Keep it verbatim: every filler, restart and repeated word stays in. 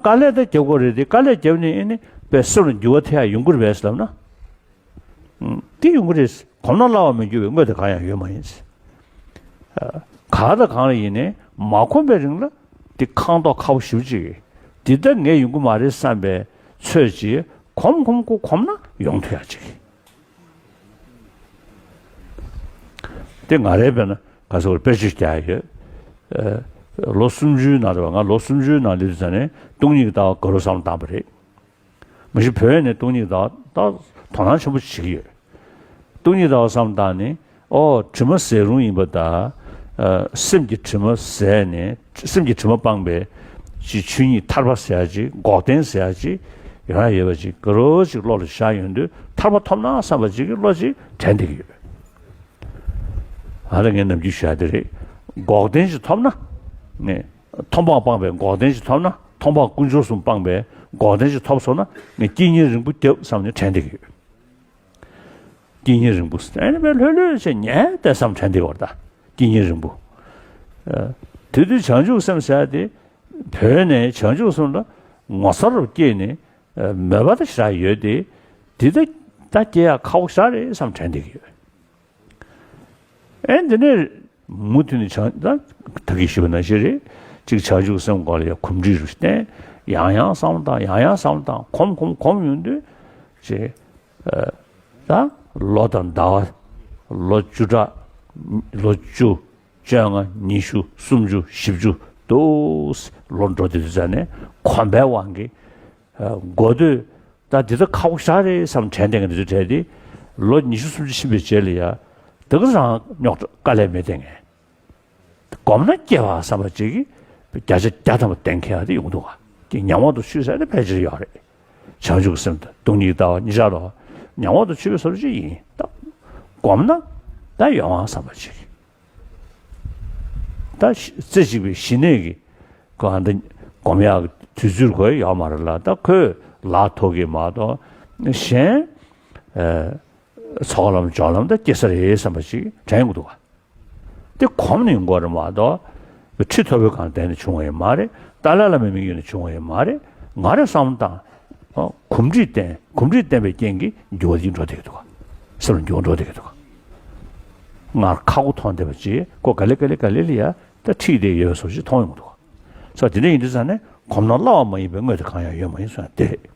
དཀའ་ལས་ད་རྒྱབ་དགོས་རེད་དེ། དཀའ་ལས་བརྒྱབ་ནས་ཨེ་ནི་དཔེ་སེམས་ལ་འགྱུར་བ་ཐེབས་ཡ་ཡོང་གི་རེད་པས་ལབ་ན། ཨང་། དེ་ཡོང་གི་རེད། གོམས་ན་སླ་བར་མི་འགྱུར་བའི་དངོས་དེ་གང་ཡང་ཡོད་མ་ཡིན། གང་དང་གང་ལ་ཡིན་ནའི་མ་གོམས་པའི་རིང་ལ་དེ་ཁེངས་མདོག་ཁ་པོ་ཞེ་པོ་ཅིག་འདི་ལྟར་ངས་ཡོང་གི་མ་རེད་བསམ་པའི་ཚོད་ཅིག་གོམས་གོམས་གོམས་གོམས་ན་ཡོང་ཐུབ་ཡ་ཅིག་དེ་ང་རའི་དཔེར་ན་ག་ཚོད་དཔེར་བརྗོད་རྒྱག་ཡ་ཡོད། ཨ། ལོ་སུམ་ཅུའི་ནང་རེད་པ། ང་ལོ་སུམ་ཅུའི་ནང་སླེབས་དུས་ཙ་ནས་སྟོང་ཉིད་ཀྱི་ལྟ་བ་ག་རེ་བསམ་བློ་བཏང་པ་རེད། མ་གཞི་བོད་ནས་སྟོང་ཉིད་ལྟ་བ་ད་དོ་སྣང་ཆེན་པོ་བྱེད་ཀྱི་ཡོད། སྟོང་ཉིད་ལྟ་བ་བསམ་བློ་བཏང་ནས། ཨོ། དྲི་མ་ཟད་རུང་ཡིན་པ་དང་། ཨ། སེམས་ཀྱི་དྲི་མ་ཟད་ནས། སེམས་ཀྱི་དྲི་མ་སྤངས་པའི་ཅིག་ཆོས་ཉིད་ཐར་པ་ཟེར་ཡ་ཅིག་འགོག་བདེན་ཟེར་ཡ་ཅིག་ཡོང་ཡ་ཡོད་པ་ཅིག་ག་རེ་ཅིག་བློ་ལ་བཞག་ཡོང་དུས་ཐར་པ་ཐོབ་ན་བསམ་པ་ཅིག་གི་བློ་ཅིག་དྲན་བསྡད་ཀྱི་ཡོད། ཨ། ད་ངས་ནམ་རྒྱུན་ཞུ་ཡ་དེ་རེད། འགོག་བདེན་ཅིག་ཐོབ་ན། ནས། མཐོང་སྤང་སྤངས་པའི་འགོག་བདེན་ཅིག་ཐོབ་ན། མཐོང་སྤང་ཀུན་འབྱུང་གསུམ་སྤངས་པའི་འགོག་བདེན་ཅིག་ཐོབ་སོང་ན། ངས་དཀྱིལ་གཉེར་རིང་པོ་བརྒྱབ་བསམ་ནས་དྲན་བསྡད་ཀྱི་ཡོད། དཀྱིལ་གཉེར་རིང་པོ་ཟེར་ནས་དཔེ་ལྷོད་ལྷོད་བྱས་ཉལ་བསྡད་བསམ་དྲན་བསྡད་ཀྱི་ཡོད་རེད་ད། དཀྱིལ་གཉེར་རིང་པོ། ཨ། དེ་དུས་བྱང་ཆུབ་སེམས་ཟེར་ཡ་དེ་བོད་ནས་བྱང་ཆུབ་སེམས་ལ་ངོ་མཚར་རུ་སྐྱེས་ནས། ཨ། མོས་པ་ད་ཞེ་དྲག་ཡོད་དེ། དེ་ད་ད་སྐྱེ་ཡ་ཁག་པོ་ཞེ་དྲག་རེད་བསམ་དྲན་བསྡད་ཀྱི་ཡོད། ཨེ། འདི་ནས་མུ་མཐུད་ནས་བྱང་། ད་ད་གིན་ཞུས་པ་ནང་བཞིན་རེད། གཅིག་བྱང་ཆུབ་སེམས་སྐོར་ལ་ཡང་གོམས་འདྲིས་རུ་བསྟེན། ཡང་ཡང་བསམ་བློ་བཏང་། ཡང་ཡང་བསམ་བློ་བཏང་། གོམས་གོམས་གོམས་ཡོང་དུས་ཅིག་ཨ། ད་ལོ་དང་ཟླ་བ། ལོ་བཅུ་ཕྲག་ལོ་བཅུ། བཅོ་ལྔ། ཉི་ཤུ། སུམ་ཅུ། བཞི་བཅུ་འདུག་ལོ་འགྲོ་དུས་ཙ་ནས་གོམས་པའི་དབང་གིས། ཨ། འགོ་སྟོད་ད་འདི་ད་ཁག་པོ་ཞེ་དྲག་རེད་བསམ་དྲན་བསྡད་མཁན་དེ་ཚོ་གྲས་དེ་ལོ་ཉི་ཤུ་སུམ་ཅུ་ཕྱིན་པའི་རྗེས་ལ་ཡ་དེ་ག་རང་རྙོག་དྲ་དཀའ་ལས་མེད་བསྡད་མཁན། གོམས་ན་སྐྱེ་བ་བསམ་པ་ཅིག་གིས་བརྒྱ་ཆ་བརྒྱ་ཐམ་པ་གཏན་འཁེལ་བ་དེ་ཡོང་གི་འདུག་ག་དེ་ཉམས་འོག་ཏུ་ཆུད་ཟེར་ནས་ཕལ་ཆེར་ཡོད་རེད། བྱང་ཆུབ་སེམས་དང་སྟོང་ཉིད་ལྟ་བ་གཉིས་ཆར་ལ་ཉམས་འོག་ཏུ་ཆུད་པའི་བཟོ་འདྲ་ཅིག་ཡིན། ད་གོམས་ན་ད་ཡོང་བ་བསམ་པ་ཅིག་ད་རྩེ་གཅིག་པའི་ཞི་གནས་ཀྱི་ཁོ་ཨ་འདི་སྒོམ་ཡག་གི་དུས་ཚོད་ཁོ་ཡོད་མ་རེད་ལ། ད་ཁོས་ལག་ཐོག་གི་མ་གཏོགས་གཞན་ཨ་ཚོགས་ལམ་སྦྱོར་ལམ་ད་སྐྱེ་ས་རེད་བསམ་པ་ཞིག་དྲན་གྱི་འདུག་ག་དེ་གོམས་ནས་ཡོང་གི་རེད་མ་གཏོགས་ཁྲི་ཐོབ་པའི་སྒང་བསྡད་ནས་བྱུང་བ་ཡང་མ་རེད། ཏཱ་ལའི་བླ་མའི་མིང་ཡོད་ནས་བྱུང་བ་ཡང་མ་རེད། ང་རང་བསམ་བློ་བཏང་། ཨ། གོམས་འདྲིས་བསྟེན། གོམས་འདྲིས་བསྟེན་པའི་རྐྱེན་གྱིས་འགྱུར་བ་དེ་འགྲོ་བསྡད་ཀྱི་འདུག་ག་སེམས་ལ་འགྱུར་བ་འགྲོ་བསྡད་ཀྱི་འདུག་ག་སྔར་ཁག་པོ་མཐོང་བསྡད་པ་ཅིག་ཁོ་ག་ལེ་ག་ལེ་ག་ལེ་ལ་ཡ་ད་ཁྲིད་བསྡད་ཡོད་པའི་བཟོ་ཞིག་མཐོང་ཡོང་གི་འདུག་ག་ས་དེ་འདྲ་ཡིན་དུས་ཙ་ནས་གོམས་ན་སླ་བ་མ་ཡིན་པའི་དངོས་དེ་གང་ཡང་ཡོད་མ་ཡིན་གསུངས་ཡ་དེ་རེད།